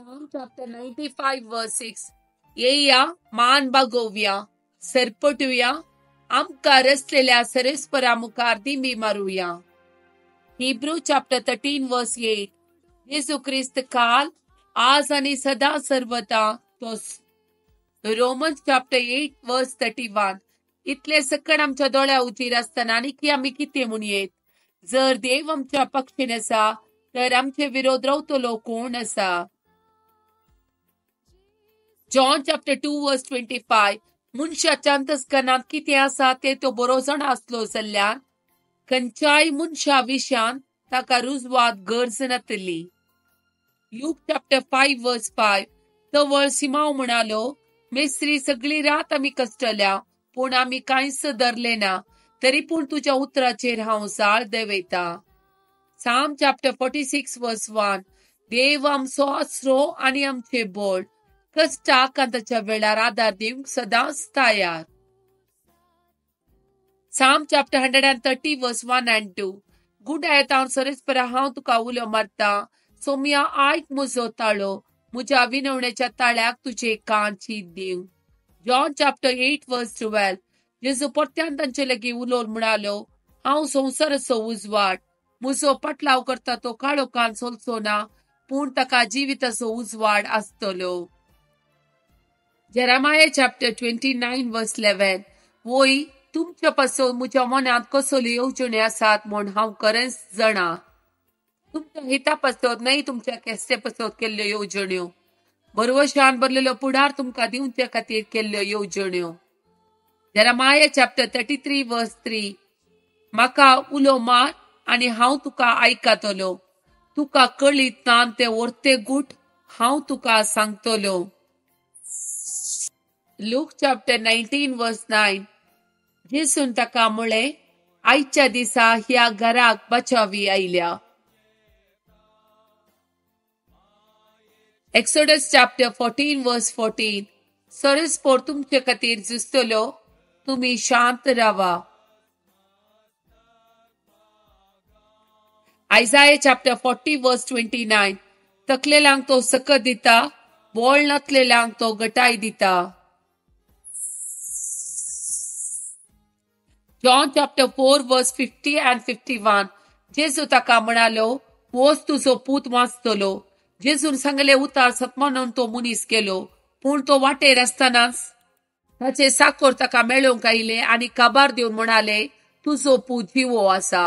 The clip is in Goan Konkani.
Psalm chapter 95 verse 6. येया मान बागोवया, सरपटुया, आमकां रचलेल्या सरेस्परा मुखार दिमी मारुया. Hebrew chapter 13 verse 8. जेजू क्रिस्त काल, आज आनी सदा सर्वता तोच. Romans chapter 8 verse 31. इतले सकड आमच्या दोळ्या उजीर आसतना आनी की आमी कितें म्हणयेत? जर देव आमच्या पक्षीन आसा तर आमचे विरोध रावतलो कोण आसा? John chapter 2 verse 25. मनशाच्या अंतस्करणांत कितें आसा तें तो बरो जाणा आसलो जाल्यार खंयच्याय मनशा विशयान ताका रुजवात गरज नातली. Luke chapter 5 verse 5. तवळ सिमांव म्हणालो, मेस्त्री, सगळी रात आमी कश्टल्या पूण आमी कांयच धरलें ना, तरी पूण तुज्या उतराचेर हांव जाळ देंवयता. Psalm chapter 46 verse 1. देव आमचो आसरो आनी आमचें बळ, कश्टाक आनी ताच्या वेळार आदार दिवंक सदांच तयार. Psalm chapter 130 verse 1 and 2. गुंडायतावन सरेस्परा हांव तुका उलो मारता, सोम्या आयक म्हजो ताळो, म्हज्या विनवण्याच्या ताळ्याक तुजे कान चीत दिवं. John chapter 8 verse 12. जेजू परत्यान तांचे लागीं उलोवन म्हणालो, हांव संवसाराचो उजवाड, म्हजो पाटलाव करता तो काळोखान चलचो ना, पूण ताका जिविताचो उजवाड आसतलो. Jeremiah chapter 29 verse 11. वय तुमच्या पासून म्हज्या मनांत कसल्यो येवजण्यो आसात म्हूण हांव खरेंच जाणा. तुमच्या हिता पासत न्हय तुमच्या केस्ते पासत केल्ल्यो येवजण्यो, भरवशान भरलेलो पुढार तुमकां दिवचे खातीर केल्ल्यो येवजण्यो. Jeremiah chapter 33 verse 3. म्हाका उलो मार आनी हांव तुका आयकतलो, तुका कळीत ना तें वर्ते गूट हांव तुका सांगतलो. Luke chapter 19 verse 9. जेसून ताका म्हळें, आयच्या दिसा ह्या घराक बचावी आयल्या. Exodus chapter 14 verse 14. सरसपोर तुमचे खातीर झुजतलो, तुमी शांत रावा. Isaiah chapter 40 verse 29. तकलेल्यांक तो सकत दिता, बोळ नातलेल्यांक तो गटाय दिता. John chapter 4 verse 50 and 51. जेजू ताका म्हणालो, वोच तुजो पूत वाचतलो. जेजून सांगले उतार सतमानून तो मनीस गेलो, पूण तो वाटेर आसतनाच ताचे साकोर ताका मेळोवंक आयले आनी काबार दिवन म्हणाले, तुजो पूत जिवो आसा.